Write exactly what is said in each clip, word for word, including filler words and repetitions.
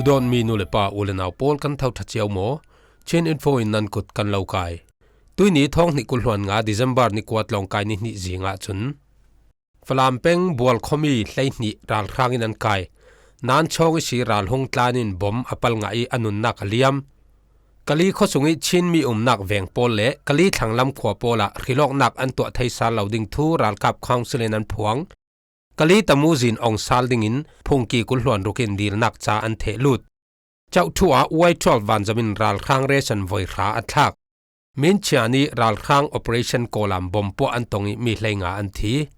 Dawnmi nu le pa, u le nau pawl, kan tho ṭha cio maw? Chin Info in nan kut kan lo kai. Tuini thawng hnih kul hluan nga December ni kua tlawngkai ni hnih zingah cun Falam peng Bual khuami hleihnih ralhrang in an kai. Nanchawng ihsi ral hung tlan in bom a pal ngah ih a nunnak a liam. Kali khuasung ih Chinmi umnak veng pawl le Kali thlanglam khua pawl ah hrilawknak an tuah thei sal lo ding thu ralkap council in an phuang. Kali tamu zin ong sal dingin phungki kul hluan ruk in dilnak ca an theh lut. Chauh thu ah Y twelve vanzam in ralhrang ration voi hra a thlak. Minchia nih ralhrang operation kawlam bom puah an tong ih mi hleinga an thi.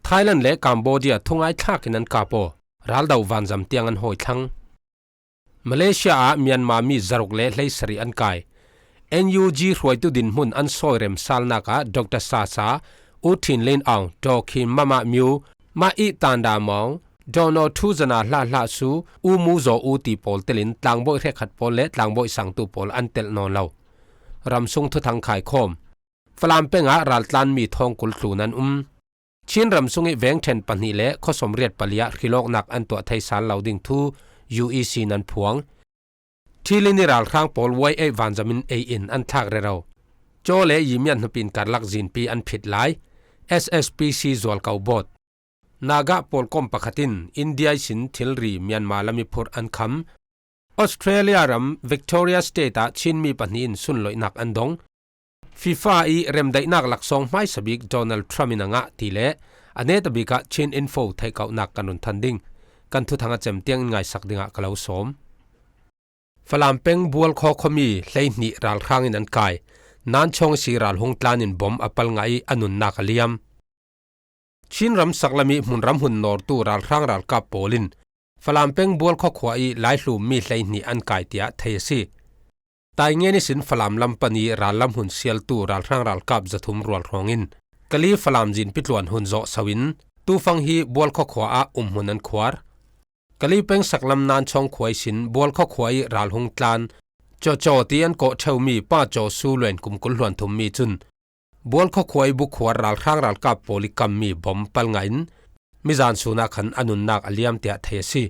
Thailand le Cambodia thungai thlak in an kap aw, raldo vanzam tiang an hawi thlang. Malaysia ah Myanmar mi zaruk le hleisarih an kai. N U G hruaitu dinhmun an sawi remsalnak ah Doctor Sasa, U Thin Lin Aung, Daw Khin Mama Myu, Ma Ih Tanda Maung, Dono Thu Zana Hla Hla Su, U Mu Zaw U ti pawl telin tlangbawi hrekkhat pawl le tlangbawi sangtu pawl an telh nawn lo. Ramsung thuthang khaikhawm. Falam peng ah raltlanmi thawng kul tlun an um. Chin ramsung ih veng ṭhen pahnih le khuasawm riat pali ah hrilawknak an tuah thei sal lo ding thu U E C in an phuang. Thilini ralhrang pawl Y eight vanzam in ei in an thlak rero. Caw le Yimian hnupin karlak zinpi an phit lai. S S P C zualko bawt. Naga pawlkom pakhat in India ihsin thilri Myanmar lam ih phurh an kham. Australia ram Victoria State ah Chinmi pahnih in sunloihnak an dong. FIFA ih remdaihnak laksawng hmaisa bik Donald Trump in a ngah ti le a neta bikah Chin Info theihkauhnak kan run than ding. Kan thuthang a cem tiang in ngaisak dingah ka lo sawm. Falam peng Bual khaw khuami hleihnih ralhrang in an kai. Nanchawng ihsi ral hung tlan in bom a pal ngah ih a nunnak a liam. Chin ram saklam ih hmunram hun nawrtu ralhrang ralkap pawl in Falam peng Bual khaw khua ih laihlum mi hleihnih an kai tiah thei a si. Taingen ihsin Falam lam pan ih rallam hun sialtu ralhrang ralkap zathum rualhrawng in Kali Falam zinpi tluan hun zawh so in tufang hi Bual khaw khua ah umhmun an khuar. Kali peng saklam Nanchawng khua ihsin Bual khaw khua ih ral hung tlan Caw Caw ti an kawh ṭheumi Pa Caw Su Luen kum kul hluan thummi cun Bual khaw khua ih bukhuar ralhrang ralkap pawl ih kammi bom pal ngah in mizan sun ah khan a nunnak a liam tiah thei a si.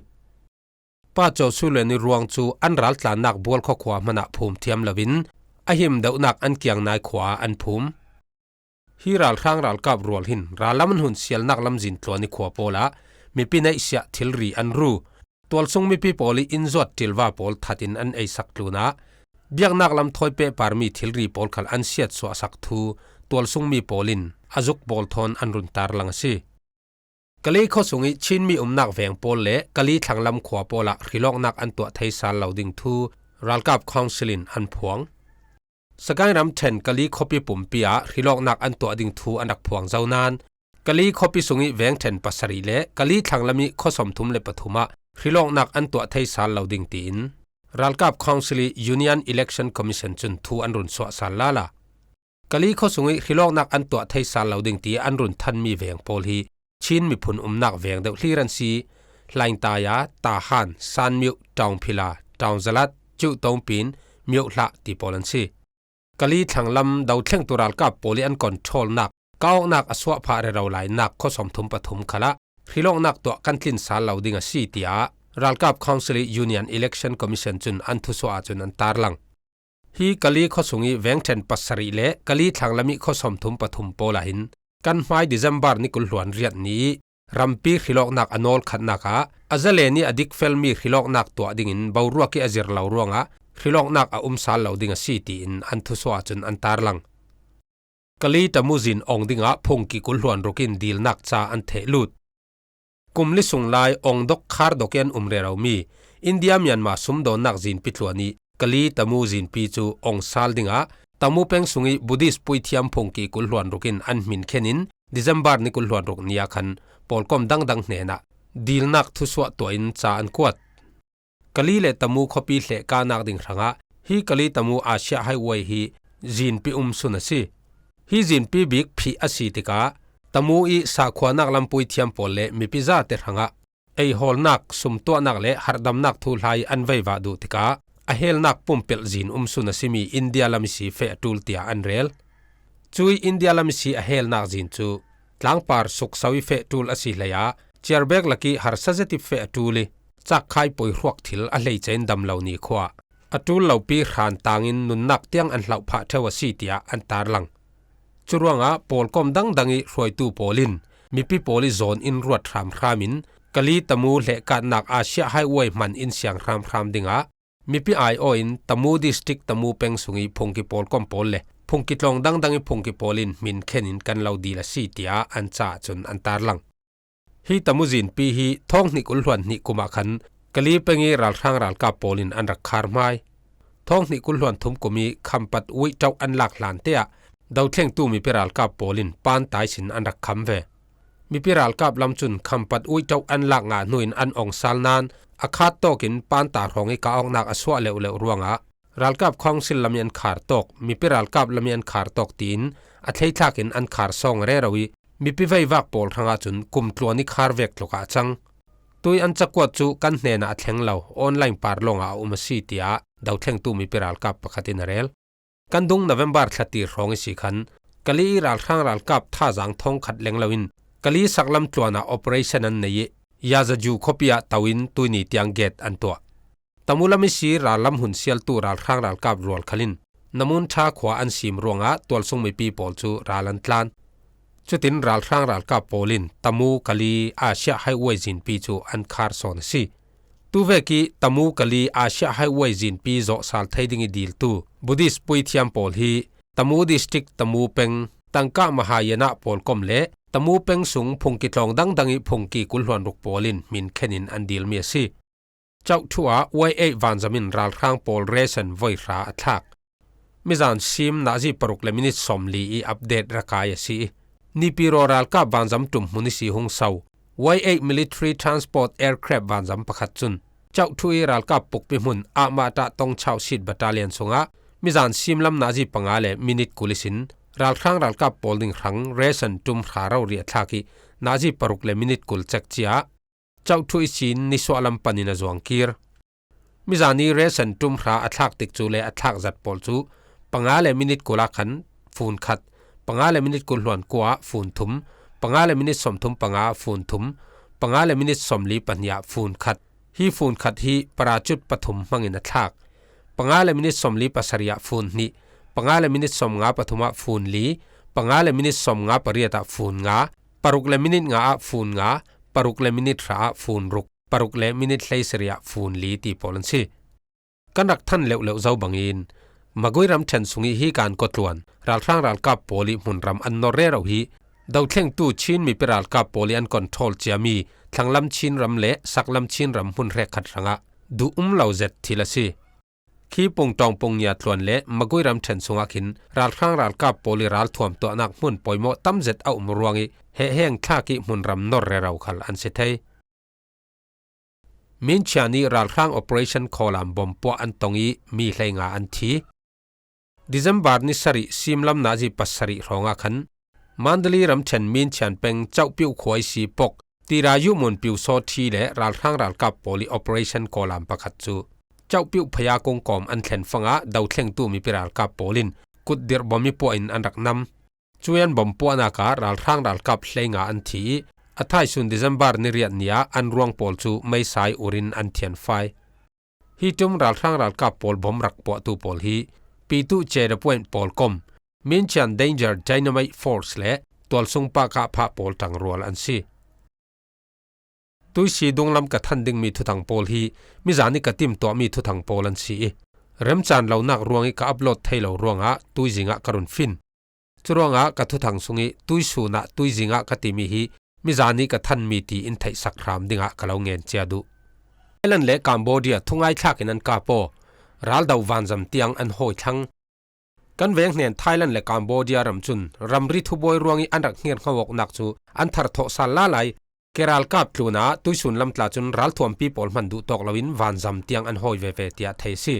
Pa Caw Su Luen ih ruang cu an raltlannak Bual khaw khua hmanah phum thiam loin a him deuhnak an kiang nai khua ah an phum. Hi ralhrang ralkap rual hin rallam an hun sialnak lamzin tluan ih khua pawl ah mipi neihsiah thilri an ru. Tualsung mipi pawl ih innzuat ṭilva pawl that in an eisak tlun ah biaknak lam thawi pehparmi thilri pawl khal an siatsuahsak thu tualsungmi pawl in a zuk pawl thawn an run tarlang a si. Kali khuasung ih Chinmi umnak veng pawl le Kali thlanglam khua pawl ah hrilawknak an tuah thei sal lo ding thu ralkap council in an phuang. Sagaing ram ṭhen Kali khuapi pumpi ah hrilawknak an tuah ding thu an rak phuang zo nain Kali khuapi sung ih veng ṭhen pasarih le Kali thlanglam ih khuasawm thum le pathum ah hrilawknak an tuah thei sal lo ding tiin ralkap council ih Union Election Commission cun thu an run suah sal lala. Kali khuasung ih hrilawknak an tuah thei sal lo ding ti an run thanmi veng pawl hi Chin miphun umnak veng deuh hlir an si. Hlaingtaya, Tahan, Sanmyuh, Taungphila, Taungzalat, Cuhtongpin, Myohlah ti pawl an si. Kali thlanglam dothlengtu ralkap pawl ih an controlnak, kah awknak a suahphah rero lainak khuasawm thum pathum khalah hrilawknak tuah kan tlin sal lo ding a si, tiah ralkap council ih Union Election Commission cun an thusuah ahcun an tarlang. Hi Kali khuasung ih veng ṭhen pasarih le Kali thlanglam ih khuasawm thum pathum pawl ah hin kan hmai December ni kul hluan riat ni ih rampi hrilawknak a nawl khatnak ah a zalen ih a dikfelmi hrilawknak tuah dingin boruak ih a zir lo ruangah hrilawknak a um sal lo ding a si, tiin an thusuah ahcun an tarlang. Kali tamu zin ong dingah phungki kul hluan ruk in dilnak ca an theh lut. Kum li sung lai ong dok khar dok ih an um reromi India Myanmar sumdawnnak zinpi tluan ih Kali tamu zinpi cu ong sal dingah tamu peng sung ih Buddhist puithiam phungki kul hluan ruk in an hmin khen in December ni kul hluan ruk ni ah khan pawlkom dangdang hnenah dilnak thusuah tuah in ca an kuat. Kali le Tamu khuapi hlehkahnak ding hrangah hi Kali Tamu Asia Highway hi zinpi umsun a si. Hi zinpi bik phih a si tikah Tamu ih sakhuanak lam puithiam pawl le mipi zate hrangah eihawlnak, sumtuahnak le harhdamnak thuhla ih an veivah duh tikah a helnak pumpelh zin umsun a simi India lam ihsi feh a ṭul tiah an rel. Cuih India lam ihsi a helnak zin cu tlangpar sukso ih feh ṭul a si hleiah ciarbek lakih harsa zet ih feh a ṭul ih Cakkhai poihruak thil a hleice in dam lo nikhua a ṭul lopi hran tangin nunnak tiang an hlauh phah ṭheu a si, tiah an tarlang. Curuangah pawlkom dangdang ih hruaitu pawl in mipi pawl ih zawn in ruat hramhram in Kali Tamu hlehkatnak Asia Highway hman in siang hramhram dingah mipi aiawh in Tamu District Tamu peng sung ih phungki pawlkom pawl le phungki tlawng dangdang ih phungki pawl in hmin khen in kan lo dil a si, tiah an caah cun an tarlang. Hi Tamu zinpi hi thawng hnih kul hluan hnih kum ah khan Kali peng ih ralhrang ralkap pawl in an rak khar hmai. Thawng hnih kul hluan thum kum ih Khampat Uih ṭauh an lak hlan te ah dothlengtu mipi ralkap pawl in pan taisin an rak kham ve. Mipi ralkap lam cun Khampat Uih ṭauh an lak ngah hnu in an ong sal nain a khat tawk in pan ta hrawng ih kah awknak a suah leuhleuh ruangah ralkap council lam ih an khar tawk, mipi ralkap lam ih an khar tawk tiin a thleithlak in an khar sawng rero ih mipi veivak pawl hrangah cun kum tluan ih khar vek tluk ah a cang. Tui an cakuat cu kan hnenah a thleng lo, online par lawngah a um a si, tiah dothlengtu mipi ralkap pakhat in a rel. Kan dung November thla tir hrawng ihsi khan Kali ih ralhrang ralkap thazang thawng khat leng loin Kali saklam tluan ah operation an nei ih Yazaju khuapi ah to in tuihni tiang gate an tuah. Tamu lam ihsi rallam hun sialtu ralhrang ralkap rual khal in Namunṭha khua an sim ruangah tualsung mipi pawl cu ral an tlan. Cutin ralhrang ralkap pawl in Tamu Kali Asia Highway zinpi cu an khar sawn a si. Tuvek ih Tamu Kali Asia Highway zinpi zawhsal thei ding ih diltu Buddhist puithiam pawl hi Tamu District Tamu peng Tangka Mahayana pawlkom le Tamu peng sung phungki tlawng dangdang ih phungki kul hluan ruk pawl in hmin khen in an dilmi a si. Chauh thu ah Y eight vanzam in ralhrang pawl ration voi hra a thlak. Mizan sim nazi paruk le minit sawmli ih update ra kai a si ih, Nipiro ralkap vanzam ṭum hmun ihsi hung so Y eight military transport aircraft vanzam pakhat cun Chauh thu ih ralkap pukpi hmun Ahmata Tongchau Seat Battalion sungah mizan sim lam nazi panga le minit kul ihsin ralhrang ralkap pawl ding hrang ration ṭum hra rori a thlak ih nazi paruk le minit kul cek ciah Chauh thu ihsin nisuah lam panin a zuang kir. Mizani ration ṭum hra a thlak tikcu le a thlak zat pawl cu panga le minit kul ah khan fun khat, panga le minit kul hluan kua ah fun thum, panga le minit sawmthum panga ah fun thum, panga le minit sawmli pahnih ah fun khat. Hi fun khat hi parachute pathum hmangin a thlak. Panga le minit sawmli pasarih ah fun hnih, panga le minit sawmnga pathum ah fun li, panga le minit sawmnga pariat ah fun nga, paruk le minit nga ah fun nga, paruk le minit hra ah fun ruk, paruk le minit hleisarih ah fun li ti pawl an si. Kan rak than leuhleuh zo bangin Magui ramṭhen sung ih hi kan kawtluan ralhrang ralkap pawl ih hmunram an nor rero hi dothlengtu Chin mipi ralkap pawl ih an control ciami thlanglam Chin ram le saklam Chin ram hmun hrekkhat hrangah duh um lo zet thil a si. Khi pungṭawng pungngia tluan le Magui ramṭhen sungah khin ralhrang ralkap pawl ih ralthuam tuahnak hmun pawimawh tam zet a um ruangih hehheng thlak ih hmunram nor rero khal an si thei. Minchian ih ralhrang operation khawlam bomb puah an tong ih mi hleinga an thi. December ni sarih simlam nazi pasarih hrawngah khan Mandalay ramṭhen Minchian peng Chauhpiuh khua ihsi pok Tira Yuhmun Piusaw thi le ralhrang ralkap pawl ih operation khawlam pakhat cu Chauhpiuh phaya kung kawm an thlen fangah dothlengtu mipi ralkap pawl in kutdirh bomb ih puah in an rak nam. Cuih an bomb puahnak ah ralhrang ralkap hleinga an thi ih a thaisun December ni riat ni ah an ruang pawl cu meisa ih ur in an thianfai. Hi ṭum ralhrang ralkap pawl bomb rak puahtu pawl hi Pitu Checkpoint pawlkom, Minchian Danger Dynamite Force le tualsung pahkah phah pawl ṭangrual an si. Tuihsi dunglam ka than dingmi thuthang pawl hi mizan ih ka timtuahmi thuthang pawl an si ih, remcan lonak ruangih ka upload thei lo ruangah tuizing ah ka run fin. Curuangah ka thuthang sungih tuisun ah tuizing ah ka timi hi mizan ih ka thanmi ti in theihsak hram dingah ka lo ngen cia duh. Thailand le Cambodia thungai thlak in an kap aw, raldo vanzam tiang an hawi thlang. Kan veng hnen Thailand le Cambodia ram cun ramri thubuai ruangih an rak hngerhngo awknak cu an tharthawh sal lalai. Ke ralkap tlunah tuisun lam tla cun ralthuampi pawl hman duh tawk loin vanzam tiang an hawi veve tiah thei a si.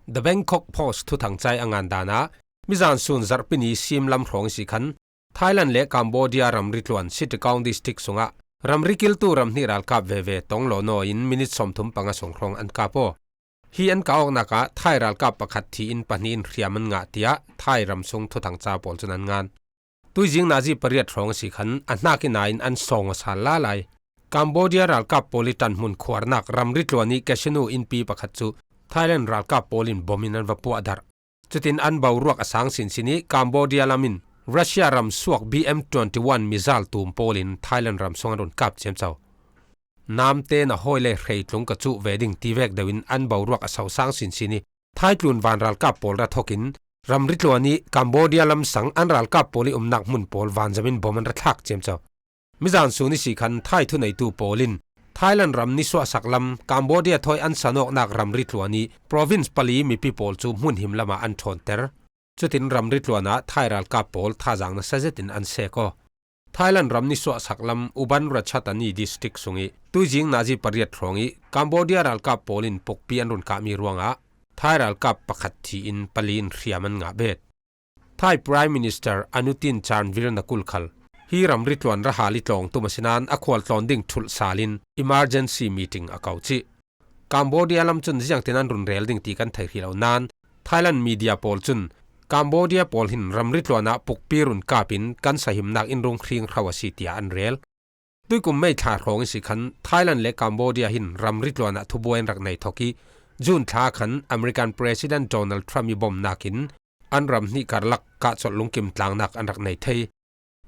The Bangkok Post thuthang cai a ngan dan ah mizan sun zarhpi ni simlam hrawng ihsi khan Thailand le Cambodia ramri tluan Sitakaung District sungah ramri kiltu ram hnih ralkap veve tong lawnaw in minit sawmthum panga sung hrawng an kap aw. Hi an kah awknak ah Thai ralkap pakhat thi in pahnih in hriam an ngah tiah Thai ram sung thuthang ca pawl cun an ngan. Tuizing nazi pariat hrawng ihsi khan a hnak ih nain an sawng aw sal lalai. Cambodia ralkap pawl i ṭanhmun khuarnak ramri tluan i casino innpi pakhat cu Thailand ralkap pawl in bom in an va puahdarh. Cutin an boruak a sang sinsin i Cambodia lam in Russia ram suak B M twenty-one missile tum pawl in Thailand ram sung an run kap ciamco. Namte na hawi le hrei tlung ka cuh ve ding ti vek deuh in an boruak a so sang sinsin i Thai tlun van ralkap pawl ra thawkin ramri tluan i Cambodia lam sang an ralkap pawl i umnak hmun pawl vanzam in bom an ra thlak ciamco. Mizan sun i si khan Thai thuneitu pawl in Thailand ram nisuahsak lam Cambodia thawi an sanawknak ramri tluan i province pali mipi pawl cu hmun him lamah an ṭhawnter. Cutin ramri tluanah Thai ralkap pawl thazaang nasa zetin an sek aw. Thailand ram nisuahsak lam Uban Ratchathani district sung i tuizing nazi pariat hrawng i Cambodia ralkap pawl in pukpi an run kahmi ruangah Thai ralkap pakhat thi in pali in hriam an ngah bet. Thai Prime Minister Anutin Charnvirakul khal hi ramri tluan ra hal i tlawng tum a si nain a khual tlawn ding thulh sal in emergency meeting a ko cih. Cambodia lam cun ziangtin an run rel ding ti kan thei hrih lo nain Thailand media pawl cun Cambodia pawl hin ramri tluanah pukpi run kap in kan sahimnak in rung hring hro a si tiah an rel. Tuikum May thla hrawng i si khan Thailand le Cambodia hin ramri tluanah thubuai an rak nei thawk i June thla khan American President Donald Trump i bomnak in an ram hnih karlak kahcolh lungkim tlangnak an rak nei thei.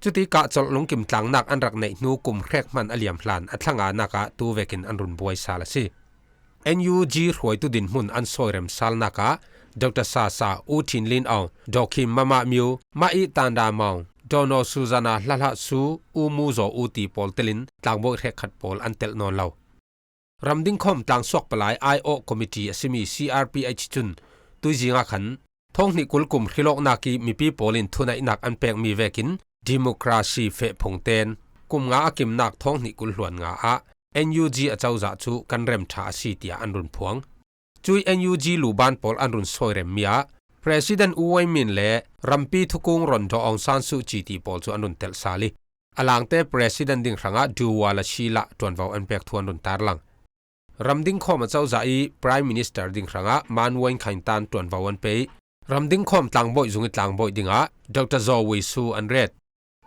Cuti kahcolh lungkim tlangnak an rak neih hnu kum hrek hman a liam hlan a thlanganak ah tu vekin an run buai sal a si. N U G hruaitu dinhmun an sawirem salnak ah Doctor Sasa, U Thin Lin Aung, Dokhim Mama Myo, Ma I Tanda Maung, Dono Suzana Hlalha Su, U Mu Zaw U ti pawl telin tlangbawi hrekkhat pawl an telh nawn lo. Ramdingkhawm tlangsuak palai aiawh committee a simi C R P H cun tuizing ah khan thawng hnih kul kum hrilawknak i mipi pawl in thuneihnak an pekmi vekin democracy feh phungten kum nga a kimnak thawng hnih kul hluan nga ah N U G a cozah cu kan rem ṭha a si tiah an run phuang. Cui N U G luban pawl an run sawiremmi ah President U Win Myint le rampi thukung ron Daw Aung San Suu Kyi ti pawl cu an run telh sal i a langte President ding hrangah Duwa Lashi lah ṭuanvo an pek thu an run tarlang. Ramdingkhawm a cozah i Prime Minister ding hrangah Man Win Khaing tan ṭuanvo an pe i ramdingkhawm tlangbawi zung i tlangbawi dingah Doctor Zaw Wei Su an ret.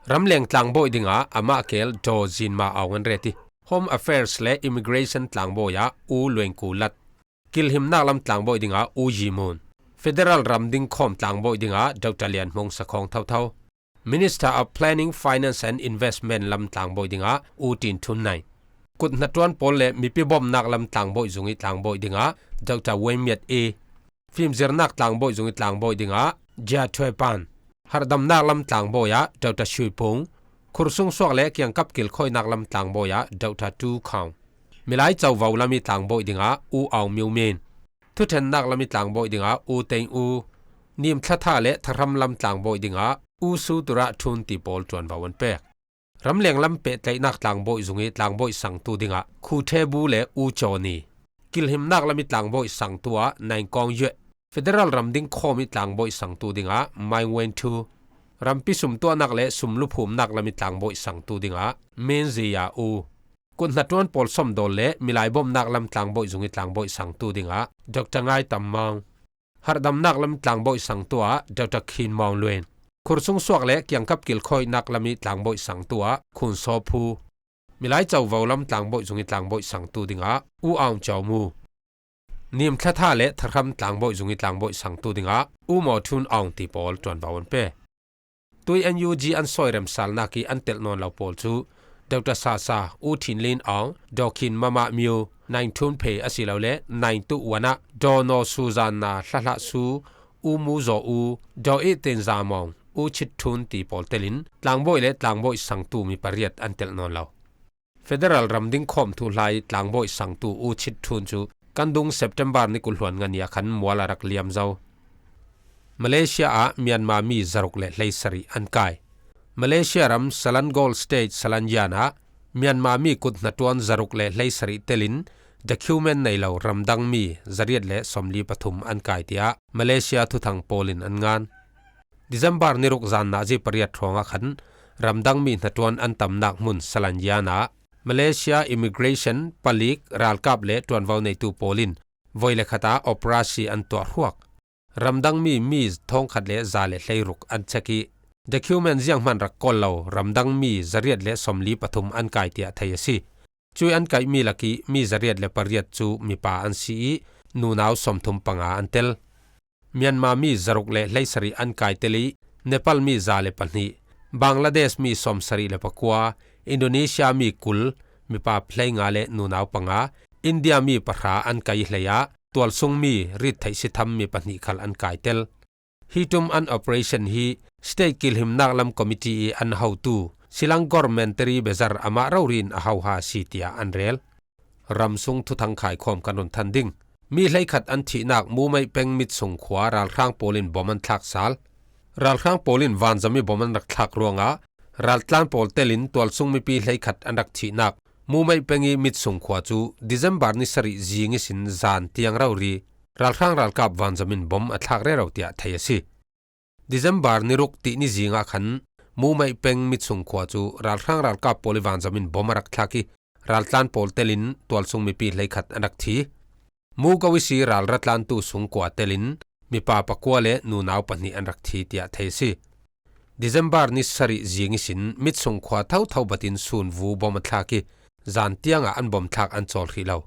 Ramleng tlangbawi dingah amah kel Daw Zin Ma Aung an ret i Home Affairs le Immigration tlangbawi ah U Lueng Ku Lat. Kilhimnak lam tlangbawi dingah U Yi Mun. Federal ramdingkhawm tlangbawi dingah Doctor Lian Hmung Sakhawng Thotho. Minister of Planning, Finance and Investment lam tlangbawi dingah U Tin Thun Naing. Kut hnaṭuan pawl le mipi bawmnak lam tlangbawi zung i tlangbawi dingah Doctor Win Myat I. Fimzirnak tlangbawi zung i tlangbawi dingah Jia Thwe Pan. Harhdamnak lam tlangbawi ah Doctor Shui Pung. Khursung suak le kiangkap kilkhawinak lam tlangbawi ah Doctor Tu Khang. Milai covo lam i tlangbawi dingah U Aung Myo Min. Thuṭhennak lam i tlangbawi dingah U Teng U. Nim thlatha le thahram lam tlangbawi dingah U Su Tura Thun ti pawl ṭuanvo an pek. Ramleng lam pehtlaihnak tlangbawi zung i tlangbawi sangtu dingah Khu Ṭhe Bu le U Caw Ni. Kilhimnak lam i tlangbawi sangtu ah Naing Kawng Yueh. Federal ramdingkhawm i tlangbawi sangtu dingah Maing Wen Thu. Rampi sumtuahnak le sumluphumnak lam i tlangbawi sangtu dingah Min Zi Ya U. Kut hnaṭuan pawl sawmdawl le milai bawmnak lam tlangbawi zung i tlangbawi sangtu dingah Doctor Ngai Tam Maung. Harhdamnak lam tlangbawi sangtu ah Doctor Khin Maung Luen. Khursung suak le kiangkap kilkhawinak lam i tlangbawi sangtu ah Khun Saw Phu. Milai covo lam tlangbawi zung i tlangbawi sangtu dingah U Aung Caw Mu. Nim thlatha le thahram tlangbawi zung i tlangbawi sangtu dingah U Maw Thun Aung ti pawl ṭuanvo an pe. Tui N U G an sawirem salnak i an telh nawn lo pawl cu Doctor Sasa, U Thin Lin Aung, Daw Khin Mama Myo, Naing Thun Phe asilole Naing Tu Wan ah Daw Naw Suzanna Hlalha Su, U Mu Zaw U, Daw I Tin Za Maung, U Chit Thun ti pawl telin tlangbawi le tlangbawi sangtu mi pariat an telh nawn lo. Federal ramdingkhawm thuhla i tlangbawi sangtu U Chit Thun cu kan dung September ni kul hluan nga ni ah khan mual a rak liam zo. Malaysia ah Myanmar mi zaruk le hleisarih an kai. Malaysia ram Selangor State Salanyan ah Myanmar mi kut hnaṭuan zaruk le hleisarih telin document nei lo ramdang mi zariat le sawmli pathum an kai tiah Malaysia thuthang pawl in an ngan. December ni ruk zan nazi pariat hrawng ah khan ramdang mi hnaṭuan an tamnak hmun Salanyan ah Malaysia immigration, palik, ralkap le ṭuanvo neitu pawl in voi le khat ah operasi an tuah hruak. Ramdang mi mi thawngkhat le za le hleiruk an check i document zianghman rak kawl lo ramdang mi zariat le sawmli pathum an kai tiah thei a si. Cui an kaihmi lakih mi zariat le pariat cu mipa an si ih nunau sawmthum panga an tel. Myanmar mi zaruk le hleisarih an kai tel ih Nepal mi za le pahnih, Bangladesh mi sawmsarih le pakua, Indonesia mi kul, mipa hleinga le nunau panga, India mi pahra an kai hlei ah tualsung mi rit theih si tham mi pahnih khal an kai tel. Hi ṭum an operation hi state kilhimnak lam committee ih an hotu Silangor Menteri Bezar amah rori in a hoha a si tiah an rel. Ramsung thuthang khaikhawm kan run than ding. Mi hleikhat an thihnak Mumeih peng Mitsung khua ralhrang pawl in bom an thlak sal. Ralhrang pawl in vanzam ih bom an rak thlak ruangah raltlan pawl telin tualsung mipi hleikhat an rak thihnak Mumeih peng ih Mitsung khua cu December ni sarih zing ihsin zan tiang rori ralhrang ralkap vanzam in bom a thlak rero tiah thei a si. December ni ruk tih ni zingah khan Mumeih peng Mitsung khua cu ralhrang ralkap pawl ih vanzam in bom a rak thlak ih raltlan pawl telin tualsung mipi hleikhat an rak thi. Muko ihsi ralra tlantu sungkua telin mipa pakua le nunau pahnih an rak thi tiah thei a si. December ni sarih zing ihsin Mitsung khua thotho batin sunvu bom a thlak ih zan tiangah an bom thlak an cawl hrih lo.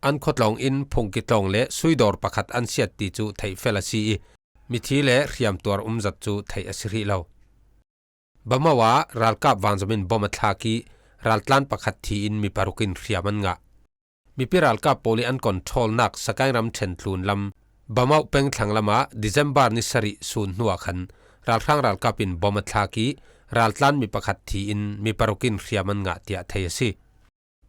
An khuatlawng in phungki tlawng le suidawr pakhat an siat ti cu theih fel a si ih mithi le hriamtuar umzat cu theih a si hrih lo. Bamauh ah ralkap vanzam in bom a thlak ih raltlan pakhat thi in mi paruk in hriam an ngah. Mipi ralkap pawl ih an controlnak Sagaing ramṭhen tlunlam Bamauh peng thlanglam ah December ni sarih sun hnuah khan ralhrang ralkap in bom a thlak ih raltlan mi pakhat thi in mi paruk in hriam an ngah tiah thei a si.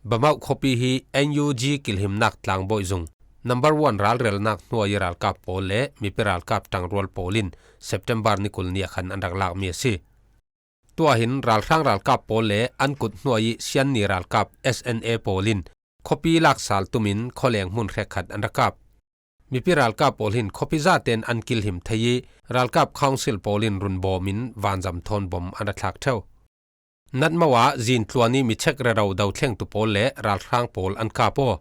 Bamauh khuapi hi N U G kilhimnak tlangbawi zung number one ralrelnak hnuai ih ralkap pawl le mipi ralkap ṭangrual pawl in September ni kul ni ah khan an rak lakmi a si. Tuahin ralhrang ralkap pawl le an kut hnuai ih sianni ralkap S N A pawl in khuapi laksal tumin khualeng hmun hrekkhat an rak kap. Mipi ralkap pawl hin khuapi zaten an kilhim thei ih ralkap council pawl in run bawm in vanzam thawn bom an ra thlak ṭheu. Natmauh ah zintluan ih mi chek rero dothlengtu pawl le ralhrang pawl an kap aw.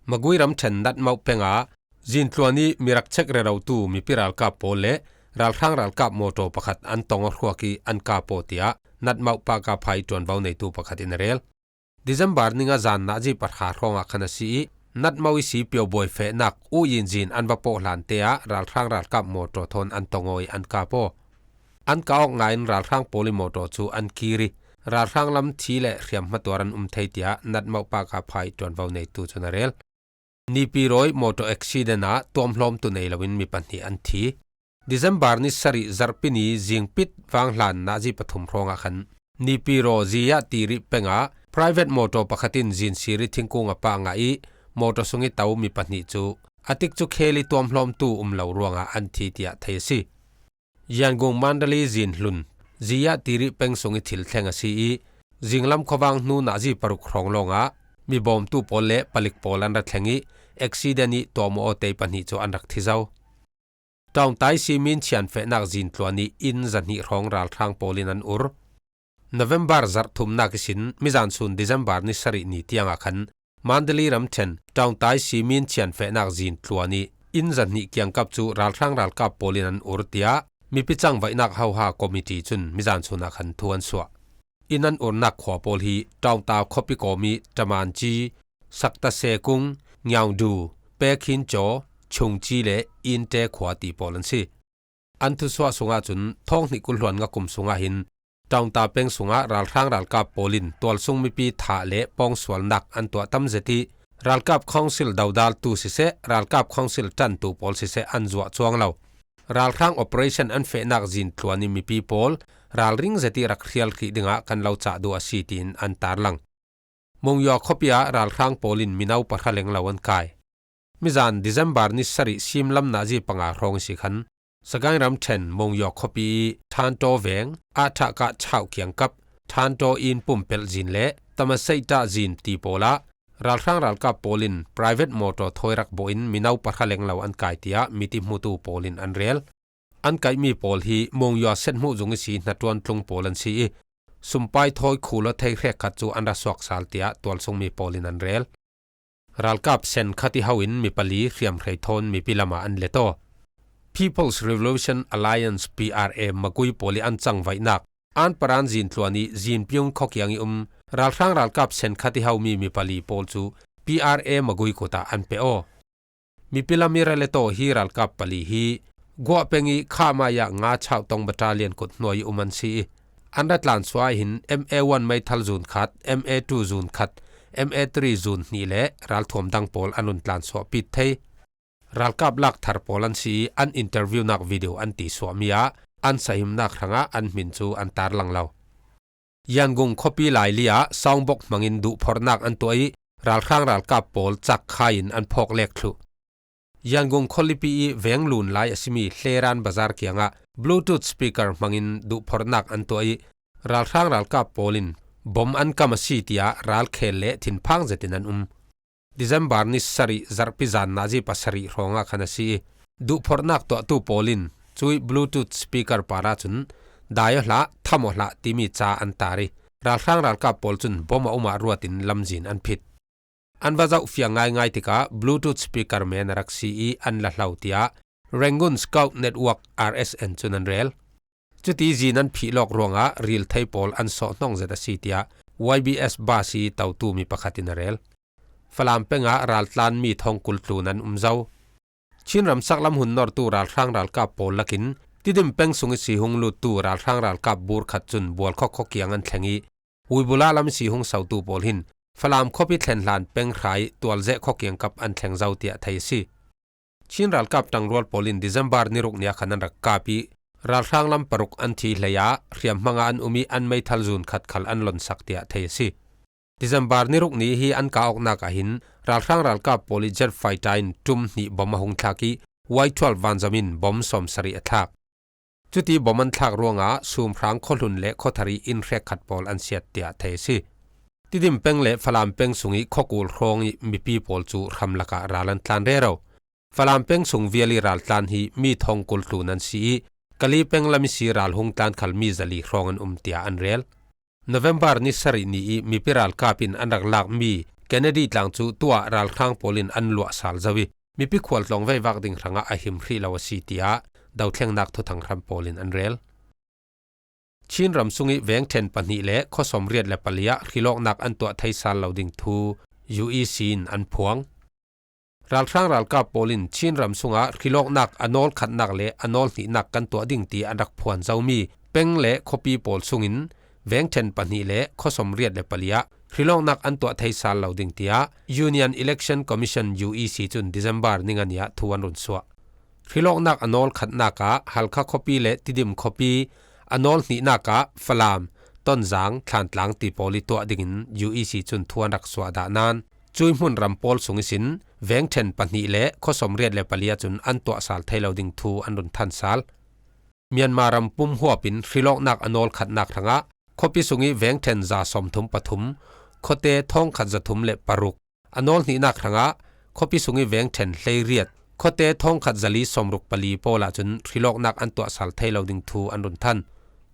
Magui ramṭhen Natmauh peng ah zintluan ih mi rak chek rerotu mipi ralkap pawl le ralhrang ralkap mawṭaw pakhat an tong aw hruak ih an kap aw tiah Natmauh Pahkapha ih ṭuanvo neitu pakhat in a rel. December ninga zan nazi pahra hrawngah khan a si ih Natmauh ihsi piobuai fehnak uyin zin an va pawh hlante ah ralhrang ralkap mawṭaw thawn an tong aw ih an kap aw. An kah awk ngai in ralhrang pawl ih mawṭaw cu an kir ih ralhrang lam thi le hriam hmatuar an um thei tiah Natmauh Pahkapha ih ṭuanvo neitu cun a rel. Nipirawi mawṭaw accident ah tuamhlawmtu nei loin mi pahnih an thi. December ni sarih zarhpi ni zingpit vanghlan nazi pathum hrawngah khan Nipiraw Ziyah Tiri peng ah private mawṭaw pakhat in zinsir ih thingkung a pah ngah ih mawṭaw sung ih to mi pahnih cu a tikcu khel ih tuamhlawmtu um lo ruangah an thi tiah thei a si. Yangon Mandalay zinhlun Ziyah Tiri peng sung ih thil thleng a si ih zinglam khuavang hnu nazi paruk hrawng lawngah mi bawmtu pawl le palik pawl an ra thleng ih accident ih tuahmawh awte pahnih cu an rak thi zo. Ṭaungtai simin chianfehnak zintluan ih inn zahnih hrawng ralhrang pawl in an ur. November zarh thumnak ihsin mizan sun December ni sarih ni tiangah khan Mandalay ramṭhen Ṭaungtai simin chianfehnak zintluan ih inn zahnih kiangkap cu ralhrang ralkap pawl in an ur tiah mipi cangvaihnak hoha committee cun mizan sunah khan thu an suah. Inn an urnak khua pawl hi Ṭaungta khuapi kawm ih Ṭamanci, Sakta Sekung, Ngiaungdu, Pekhincaw, Chungci le Innte khua ti pawl an si. An thusuah sungah cun thawng hnih kul hluan nga kum sungah hin Ṭaungta peng sungah ralhrang ralkap pawl in tualsung mipi thah le pawngsualnak an tuah tam zet ih ralkap council dodaltu siseh, ralkap council ṭantu pawl siseh an zuah cuang lo. Ralhrang operation an fehnak zintluan ih mipi pawl ralring zet ih rak hrial hrih dingah kan lo cah duh a si tiin an tarlang. Mongyaw khuapi ah ralhrang pawl in mino pahra lenglo an kai. Mizan December ni sarih simlam nazi panga hrawng ihsi khan Sagaing ramṭhen Mongyaw khuapi ih Ṭhantaw veng, Aṭhahkah chauh kiangkap, Ṭhantaw in pumpelh zin le Tamaseihta zin ti pawl ah ralhrang ralkap pawl in private mawṭaw thawi rak bawh in mino pahra lenglo an kai tiah miti hmutu pawl in an rel. An kaihmi pawl hi Mongyaw set hmuh zung ihsi hnaṭuan tlung pawl an si ih sumpai thawi khulo thei hrekkhat cu an ra suak sal tiah tualsungmi pawl in an rel. Ralkap sen khat ih ho in mi pali hriamhrei thawn mipi lamah an let aw. People's Revolution Alliance, P R A, Magui pawl ih an cangvaihnak Anparan zintluan ih Zinpiung khuakiang ih um Ralhrang ralkap senkhat i haumi mi pali pawl cu P R A Magui kut ah an pe aw. Mipi lam i rel a taw hi ralkap pali hi Guah peng i Kha Mai ah Nga Chau Tong Battalion kut hnuai i um an si i, an ra tlansuah ah hin M A one meithal zun khat, M A two zun khat, M A three zun hnih le ralthuam dang pawl an run tlansuah pit thei. Ralkap lak thar pawl an si i, an interview nak video an ti suahmi ah an sahimnak hrangah an hmin cu an tarlang lo. Yangon khuapi laili ah soundbox hmangin duhphorhnak an tuah i, ralhrang ralkap pawl cak khai in an phawk lek thluh. Yangon khualipi i veng lun lai a simi Hleran Bazar kiangah Bluetooth speaker hmangin duhphorhnak an tuah i, ralhrang ralkap pawl in bom an kam a si tiah ralkhel le thinphang zetin an um. December ni sarih zarhpi zan nazi pasarih hrawngah khan a si i, duhphorhnak tuahtu pawl in cuih Bluetooth speaker par ahcun, "Dai aw hlah, tham aw hlah," timi ca an tar i, ralhrang ralkap pawl cun bom a um ah ruatin lamzin an phit. An va zoh fiang ngaingai tikah Bluetooth speaker men a rak si i an la hlo, tiah Rangoon Scout Network, R S N, cun an rel. Cuti zin an phih lawk ruangah ril thei pawl an sawh hnong zet a si, tiah Y B S bus i totu mi pakhat in a rel. Falam peng ah raltlan mi thong kul tlun an um zo. Chin ramsak lam hun nortu ralhrang ralkap pawl lakin Tidim peng sung i si hung luttu ralhrang ralkap bur khat cun Bualkhok khuakiang an thleng i, Uibula lam i si hung sotu pawl hin Falam khuapi thlen hlan peng hra i Tualzeh khuakiang kap an thleng zo, tiah thei a si. Chin ralkap ṭangrual pawl in December ni ruk ni ah khan an rak kap i, ralhrang lam paruk an thi hlei ah hriamhmang ah an um i, an meithal zun khat khal an lonsak, tiah thei a si. December ni ruk ni hi an kah awknak ah hin ralhrang ralkap pawl i jet fighter in ṭum hnih bom a hung thlak i, Y twelve vanzam in bom sawmsarih a thlak. Cuti bom an thlak ruangah Sumhrang khuahlun le khuathar i inn hrekkhat pawl an siat, tiah thei a si. Tidim peng le Falam peng sung i khuakul hrawng i mipi pawl cu hram lakah ral an tlan rero. Falam peng sung vial i raltlan hi mi thong kul tlun an si i, Kali peng lam i si ral hung tlan khal mi zali hrawng an um, tiah an rel. November ni sarih ni i mipi ralkap in an rak lakmi Kennedy tlang cu tuah ralhrang pawl in an luah sal zo i, mipi khualtlawng veivak ding hrangah a him hrih lo a si, tiah dothlengnak thuthang hram pawl in an rel. Chin ram sung i vengṭhen pahnih le khuasawm riat le pali ah hrilawknak an tuah thei sal lo ding thu U E C in an phuang. Ralhrang ralkap pawl in Chin ram sungah hrilawknak a nawl khatnak le a nawl hnihnak kan tuah ding ti an rak phuan zomi peng le khuapi pawl sungin vengṭhen pahnih le khuasawm riat le pali ah hrilawknak an tuah thei sal lo ding, tiah Union Election Commission, U E C, cun December ni nga ni ah thu an run suah. Hrilawknak a nawl khatnak ah Halkha khuapi le Tidim khuapi, a nawl hnihnak ah Falam, Tonzang, Thlantlang ti pawl i tuah dingin U E C cun thu an rak suah dah nan, cuih hmun ram pawl sung ihsin vengṭhen pahnih le khuasawm riat le pali ahcun an tuah sal thei lo ding thu an run than sal. Myanmar ram pum huap in hrilawknak a nawl khatnak hrangah khuapi sung i vengṭhen za sawmthum pathum, khuate thawngkhat zathum le paruk, a nawl hnihnak hrangah khuapi sung i vengṭhen hleiriat, khuate thawngkhat zali sawmruk pali pawl ahcun hrilawknak an tuah sal thei lo ding thu an run than.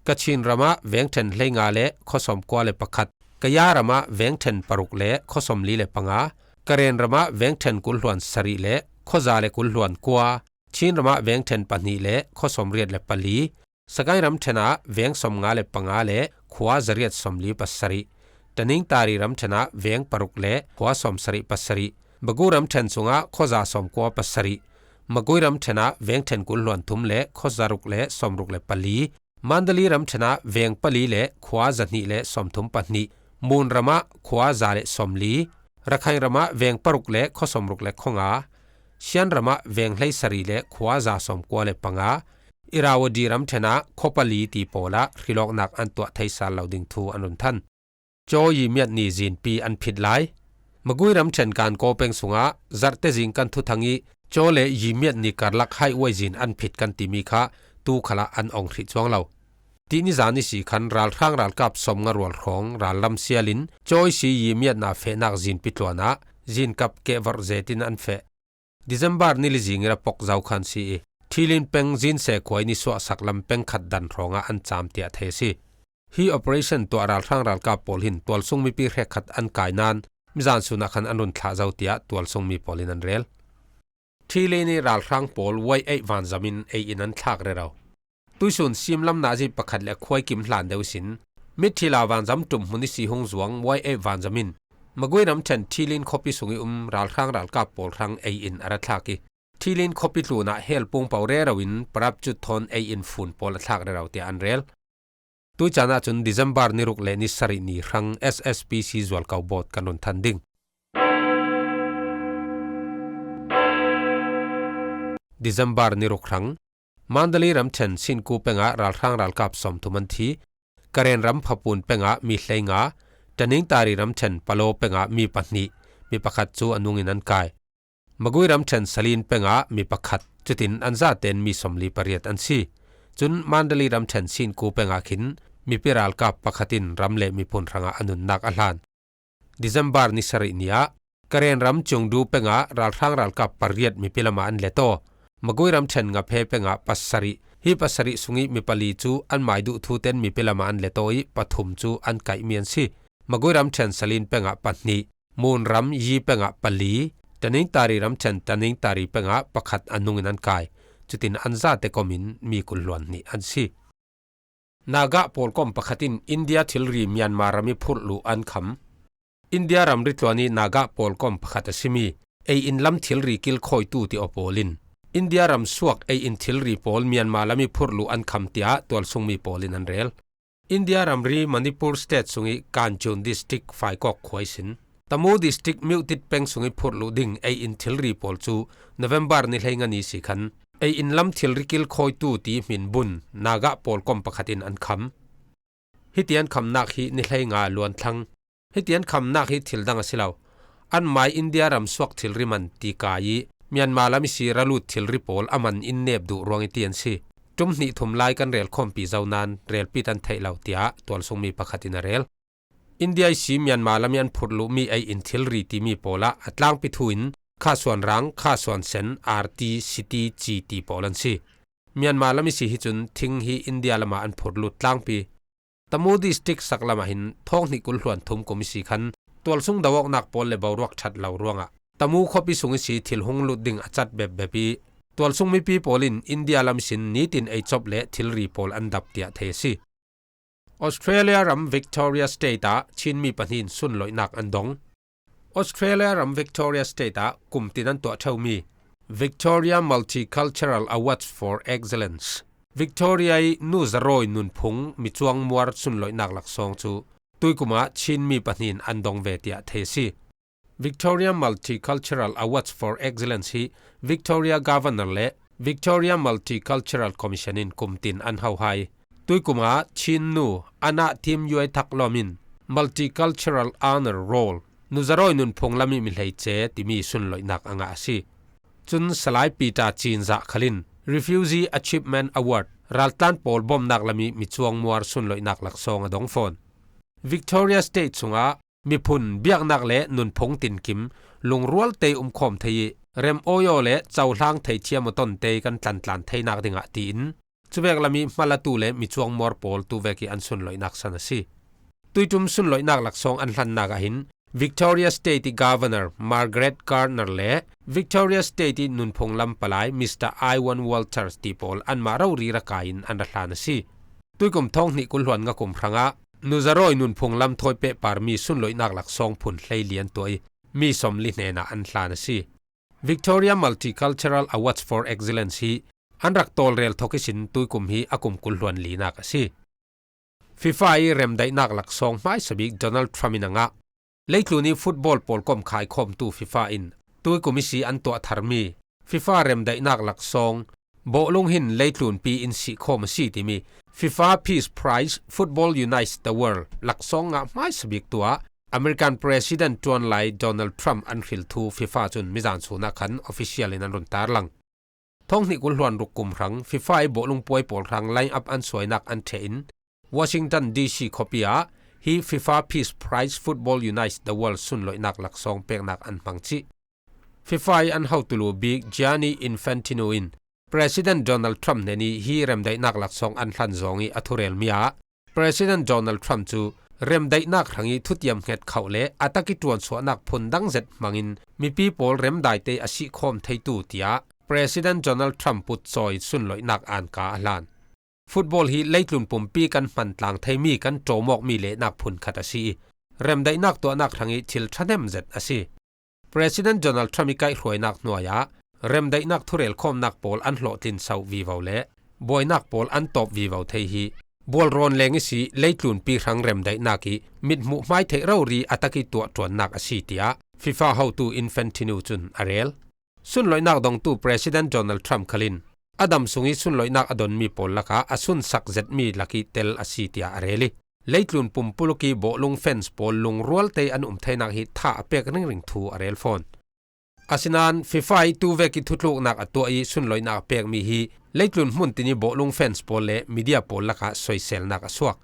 Kachin ram ah vengṭhen hleinga le khuasawm kua le pakhat, Kaya ram ah vengṭhen paruk le khuasawm li le panga, Karen ram ah vengṭhen kul hluan sarih le khuaza le kul hluan kua, Chin ram ah vengṭhen pahnih le khuasawm riat le pali, Sagaing ramṭhen ah veng sawmnga le panga le khua zariat sawmli pasarih, Tanintari ramṭhen ah veng paruk le khua sawmsarih pasarih, Bagu ramṭhen sungah khuaza sawmkua pasarih, Magui ramṭhen ah vengṭhen kul hluan thum le khuaza ruk le sawmruk le pali, Mandalay ramṭhen ah veng pali le khua zahnih le sawmthum pahnih, Mon ram ah khua za le sawmli, Rakhine ram ah veng paruk le khuasawmruk le khuanga, Shan ram ah veng hleisarih le khua za sawmkua le panga, Irrawaddy ramṭhen ah khua pali ti pawl ah hrilawknak an tuah thei sal lo ding thu an run than. Caw Yi Miat ni zinpi an phit lai. Magui ramṭhen Kankaw peng sungah zarhte zing kan thuthang i Caw le Yi Miat ni karlak highway zin an phit kan timi kha tu khalah an ong hrih cuang lo. Tih ni zan ihsi khan ralhrang ralkap sawmnga rual hrawng rallam sial in Caw ihsi Yi Miat na fehnak zinpi tluan ah zinkap kehvorh zetin an feh. December ni li zing i ra pok zo khan si i, Thilin peng Zinse khua i ni suahsak lam peng khat dan hrawngah an cam tiah thei a si. Hi operation tuah ralhrang ralkap pawl hin tualsung mipi hrekkhat an kai nan mizan sun ah khan an run thlah zo tiah tualsung mi pawl in an rel. Thilin i ralhrang pawl Y eight vanzam in ei in an thlak rero. Tuisun sim lam nazi pakhat le khuaikim hlan deuh sin Mitthila vanzam ṭum hmun ihsi hung zuang Y A vanzam in Magway ramṭhen Thilin khuapi sung ih um ralhrang ralkap pawl hrang ei-in a ra thlak ih, Thilin khuapi tlunah hell pung po rero in parapchut thawn ei-in fun pawl a thlak rero tiah an rel. Tui caan ahcun December ni ruk le ni sarih ni hrang S S P C zualko bawt kan run than ding. December ni ruk hrang Mandalay ramṭhen Sinku pengah ralhrang ralkap sawmthum an thi. Karen ram Phapun pengah mi hleinga, Taningtari ramṭhen Palo pengah mi pahnih, mi pakhat cu a nungin an kai. Magway ramṭhen Salin pengah mi pakhat, cutin an zaten mi sawmli pariat an si. Cun Mandalay ramṭhen Sinku pengah khin mipi ralkap pakhat in ram le miphun hrangah a nunnak a hlan. December ni sarih ni ah Karen ram Ciungdu pengah ralhrang ralkap pariat mipi lamah an let aw. Magway ramṭhen Ngaphe pengah pasarih, hi pasarih sungih mi pali cu an mai duh thu ten mipi lamah an let aw ih pathum cu an kaihmi an si. Magway ramṭhen Salin pengah pahnih, Mun ram Yi pengah pali, Taningtari ramṭhen Taningtari pengah pakhat a nungin an kai. Cutin an zate komin mi kul hluan hnih an si. Naga pawlkom pakhat in India thilri Myanmar ram ih phurh luh an kham. India ramri tluan ih Naga pawlkom pakhat a simi ei-in lam thilri kilkhawitu ti aw pawl in India ram suak ei-in thilri pawl Myanmar lam ih phurh luh an kham tiah tualsungmi pawl in an rel. India ramri Manipur State sungih Kanchun District Faikok khua ihsin Tamu District Myutit peng sungih phurh luh ding ei-in thilri pawl cu November ni hleinga ni si khan ei-in lam thilri kilkhawitu ti hmin bun Naga pawlkom pakhat in an kham. Hiti an khamnak hi ni hleinga luan thlang. Hiti an khamnak hi thil dang a si lo. Anmai India ram suak thilri man ti kai ih Myanmar lam ihsi ra lut thilri pawl a man in nep duh ruangih ti an si. Ṭum hnih thum lai kan rel khawmpi zo nain relpi tan theih lo, tiah tualsungmi pakhat in a rel. India ihsi Myanmar lam ih an phurh luhmi ei-in thilri timi pawl ah a tlangpi thu in Khasuan Rang, Khasuan Sen, R T, Siti, Ci ti pawl an si. Myanmar lam ihsi hi cun thing hi India lamah an phurh lut tlangpi. Tamu District sak lamah hin thawng hnih kul hluan thum kum ihsi khan tualsung do awknak pawl le boruak ṭhat lo ruangah Tamu khuapi sung ihsi thil hung lut ding a cat bepbep ih tualsung mipi pawl in India lam ihsin nitin ei cop le thilri pawl an dap tiah thei a si. Australia ram Victoria State ah Chinmi pahnih in sunloihnak an dong. Australia ram Victoria State ah kumtin an tuah ṭheumi Victoria Multicultural Awards for Excellence, Victoria ih Nu Zarawi nunphung micuang muar sunloihnak laksawng cu tuikum ah Chinmi pahnih in an dong ve tiah thei a si. Victoria Multicultural Awards for Excellence hi Victoria Governor le Victoria Multicultural Commission in kumtin an ho hai. Tuikum ah Chin nu Anah Tim Yuai Thak Lawm in Multicultural Honor Roll, Nu Zarawi nunphung lam ih mi hleice timi sunloihnak a ngah a si. Cun Salai Peter Cin Zah khal in Refugee Achievement Award, raltlan pawl bawmnak lam ih micuang muar sunloihnak laksawng a dong fawn. Victoria State sungah miphun biaknak le nunphung tinkim lungrual te umkhawm thei ih rem awi aw le cohlang thei thiam aw tonte kan tlantlan theinak dingah tiin cuvek lam ih hmalatu le micuang muar pawl tuvek ih an sunloihnak san a si. Tuiṭum sunloihnak laksawng an hlannak ah hin Victoria State ih Governor Margaret Gardner le Victoria State ih nunphung lam palai Mister Iwan Walters ti pawl anmah rori ra kai in an ra hlan a si. Tuikum thawng hnih kul hluan nga kum hrangah Nu Zarawi nunphung lam thawi pehparmi sunloihnak laksawng phun hleili an tuah ih mi sawmli hnenah an hlan a si. Victoria Multicultural Awards for Excellence hi an rak tawlrel thawk ihsin tuikum hi a kum kul hluan linak a si. FIFA ih remdaihnak laksawng hmaisabik Donald Trump in a ngah. Leitlun ih football pawlkom khaikhawmtu FIFA in tuikum ihsi an tuah tharmi FIFA remdaihnak laksawng bawhlung hin leitlunpi in sihkhawm a si timi FIFA Peace Prize, Football Unites the World laksawng ngah hmaisabik tu ah American President ṭuanlai Donald Trump an hril thu FIFA cun mizan sun ah khan official in an run tarlang. Thawng hnih kul hluan ruk kum hrang FIFA ih bawhlung puai pawl hrang line up an suainak an ṭheh in Washington D C khuapi ah hi FIFA Peace Prize, Football Unites the World sunloihnak laksawng peknak an hmang cih FIFA ih an hotulu bik Gianni Infantino in President Donald Trump hnen ih hi remdaihnak laksawng an hlan zawng ih a thurelmi ah President Donald Trump cu remdaihnak hrangih thutiam hnget khauh le a tak ih ṭuansuahnak phun dang zet hmangin mipi pawl remdaite a sihkhawm theitu tiah President Donald Trump putcawi sunloihnak anka a hlan. Football hi leitlun pumpi kan hman tlang thei mi kan ṭawm awk mi lehnak phun khat a si i, remdaihnak tuahnak hrang i thil ṭhahnem zet a si. President Donald Trump i kaihhruainak hnuaiah remdaihnak thurelkhawmnak pawl an hlawhtlin sauh vivo le buainak pawl an tawp vivo thei hi bualrawn leng i si leitlunpi hrang remdaihnak i mithmuh hmai theih rori a tak i tuah ṭuannak a si, tiah FIFA hotu Infantino cun a rel. Sunloihnak dongtu President Donald Trump khalin a dam sung i sunloihnak a donmi pawl lakah a sunsak zetmi lak i tel a si, tiah a rel i, leitlun pumpuluk i bawhlung fans pawl lungrualte an um theinak hi tha a pek ringring thu a rel fawn. Asinain FIFA i tuvek i thutluknak a tuah i sunloihnak a pekmi hi leitlun hmun tin i bawhlung fans pawl le media pawl lakah soiselnak a suak.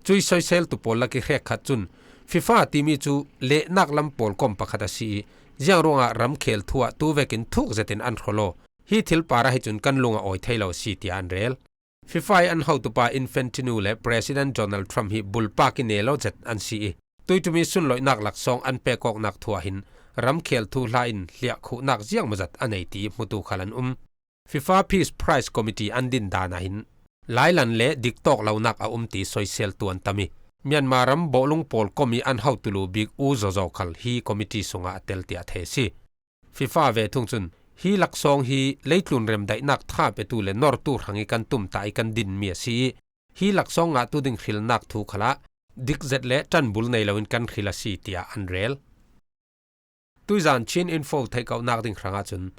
Cui soiseltu pawl lak i hrekkhat cun FIFA timi cu lehnak lam pawlkom pakhat a si i, ziang ruangah ramkhel thu ah tuvekin thuk zetin an hraw law, hi thil par ahi cun kan lung a awi thei lo a si, tiah an rel. FIFA i an hotupa Infantino le President Donald Trump hi bulpak i nel aw zet an si i, tuitumi sunloihnak laksawng an pekawknak thu ah hin ramkhel thu hla in hliah khuhnak ziangmawzat a nei ti hmutu khal an um. FIFA Peace Prize Committee an din dan ah hin lailan le diktawk lonak a um ti soiseltu an tam i, Myanmar ram bawhlung pawlkom i an hotu lu bik U Zaw Zaw khal hi committee sungah a tel tiah thei a si. FIFA ve thung cun hi laksawng hi leitlun remdaihnak tha petu le nortu hrang i kan tumtah i kan dinmi a si i, hi laksawng ngahtu ding hrilnak thu khalah dikzet le ṭanbul nei loin kan hril a si, tiah an rel. Tuizan Chin Info theihkauhnak ding hrangah cun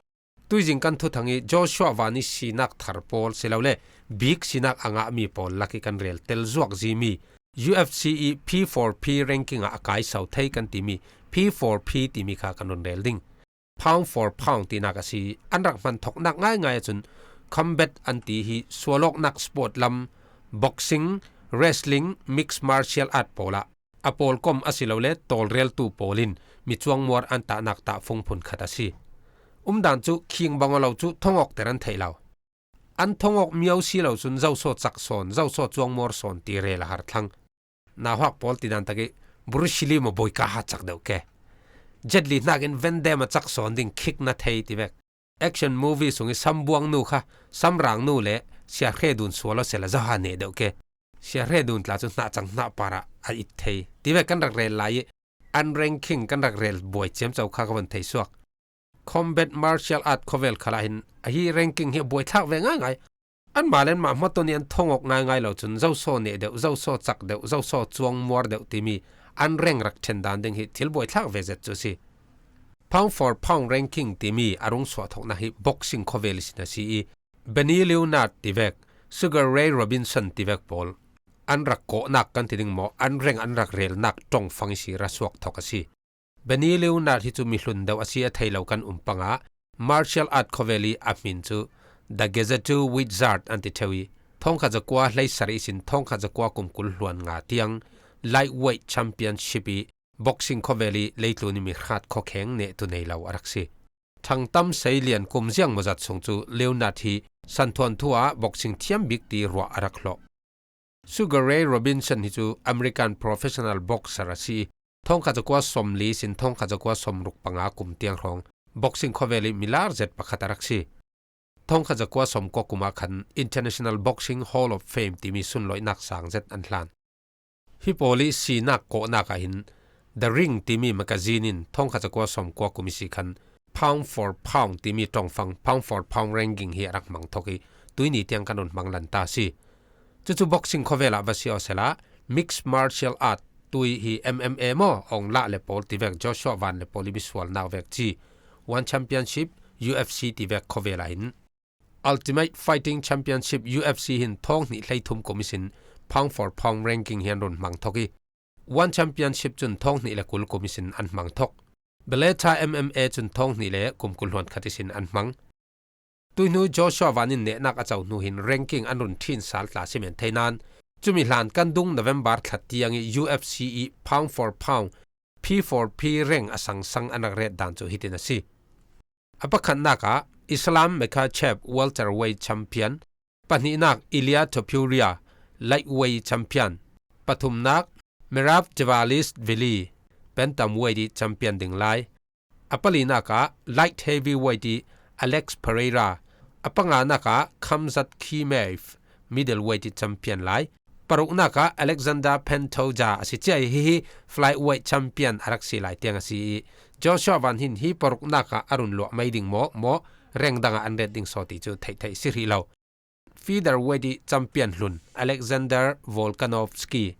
tuizing kan thuthang i Joshua Van i sinak thar pawl silole bik sinak a ngahmi pawl lak i kan rel tel zuak zimi U F C i P four P ranking ah a kaisau thei kan timi P four P timi kha kan run rel ding. Pound for pound tinak a si. An rak hman thoknak ngaingai ahcun combat an ti hi sualawknak sport lam, boxing, wrestling, mixed martial art pawl ah a pawlkom asilole tawlreltu pawl in mi cuangmuar an tahnak tahfung phun khat a si. Umdan cu khing bang aw lo cu thongawkter an theih lo. An thongawk mio si lo cun zoso cak sawn, zoso cuangmuar sawn ti rel a har thlang. Nauhak pawl tidan tak i Bruce Lee maw boika ha cak deuh ke. Jet Li hnakin Van Damme a cak sawn ding khik na thei ti vek. Action movie sung i sambuang nu kha, samrang nu le sia hre dun sual aw sela zaha neh deuh ke. Sia hre dun tla cu hnah cang hnah par ah a it thei ti vek kan rak rel lai i an ranking kan rak rel buai ciamco kha ka von thei suak. Combat martial art khawvel khalah hin ahi ranking hi a buaithlak ve ngaingai. Anmah le anmah hmataw nih an thongawk ngaingai lo cun zoso neh deuh, zoso cak deuh, zoso cuang muar deuh timi an rank rak ṭhen dan ding hi thil buaithlak ve zet cu a si. Pound for pound ranking timi a rung suahthoknak hi boxing khawvel ihsin a si i, Benny Leonard tivek, Sugar Ray Robinson tivek pawl an rak kawhnak kan ti ding maw, an rank an rak relnak ṭongfang ihsi ra suak thok a si. Benny Leonard hi cu mihlun deuh a si a thei lo kan um pangah martial art khawvel i a hmin cu The Gazettu Wizard an ti ṭheu i, thawngkhat zakua hleisarih ihsin thawngkhat zakua kum kul hluan nga tiang lightweight championship i boxing khawvel i leitlun i mi hrat khuakheng nehtu nei lo a rak si. Ṭhangtam seilian kum ziang mawzat sung cu Leonard hi santhuan thu ah boxing thiam bik ti ruah a rak hlawh. Sugar Ray Robinson hi cu American professional boxer a si i, thawngkhat zakua sawmli sin thawngkhat zakua sawmruk panga kum tiang hrawng boxing khawvel i milar zet pakhat a rak si. Thawngkhat zakua sawmkua kum ah khan International Boxing Hall of Fame timi sunlawihnak sang zet an hlan. Hi pawl i sinak kawhnak ah hin The Ring timi magazine in thawngkhat zakua sawmkua kum i si khan pound for pound timi ṭongfang, pound for pound ranking hi a rak hmang thok i, tuini tiang kan run hmang lanta a si. Cucu boxing khawvel ah va si aw sela, mixed martial art tui hi M M A maw, ong lah le pawl tivek, Joshua Van le pawl i misualnak vek ci, One Championship, U F C tivek khawvel ah hin Ultimate Fighting Championship, U F C hin thawng hnih hleithum kum ihsin pound for pound ranking hi an run hmang thok i, One Championship cun thawng hnih le kul kum ihsin an hmang thok. Bellator M M A cun thawng hnih le kum kul hluan khat ihsin an hmang. Tuihnu Joshua Van in nehnak a co hnu hin ranking an run ṭhin sal tla si men thei nain, cumi hlan kan dung November thla tiang i U F C i pound for pound P for P rank a sangsang an rak ret dan cu hitin a si. A pakhatnak ah Islam Makhachev welterweight champion, pahnihnak Ilia Topuria lightweight champion, pathumnak Merab Dvalishvili bantamweight i champion ding lai. A palinak ah light heavyweight i Alex Pereira, a panganak ah Khamzat Chimaev middleweight ih champion lai. Paruknak ah Alexander Pantoja a si ciai hi hi, flyweight champion a rak si lai tiang a si ih, Joshua Van hin hi paruknak ah a run luah mai ding maw, maw, rengdang ah an ret ding saw ti cu theihtheih si hrih lo. Featherweight ih champion hlun Alexander Volkanovski,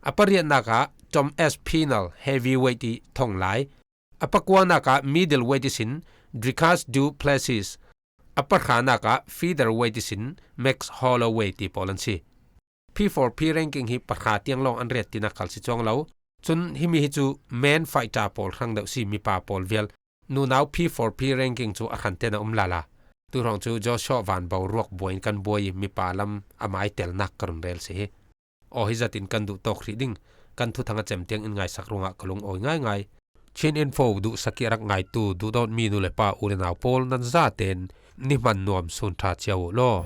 a pariatnak ah Tom Aspinall heavyweight ih thong lai. A pakuanak ah middleweight ihsin Dricus du Plessis, a pahranak ah featherweight ihsin Max Holloway ti pawl an si. P four P ranking hi pahra tiang lawng an ret tinak khal si cuang lo. Cun himi hi cu men fighter pawl hrang deuh si, mipa pawl vial. Nunau P four P ranking cu a hran ten a um lala. Tuhrawng cu Joshua Van boruak buai in kan buai ih mipa lam a mai telnak ka run rel si hi. Aw, hi zat in kan duh tawk hrih ding, kan thuthang a cem tiang in ngaisak ruangah ka lungawi ngaingai. Chin Info duhsak ih a rak ngaitu duhdawtmi nu le pa u le nau pawl nan zaten ni hman nuam sun ṭha cio uh law.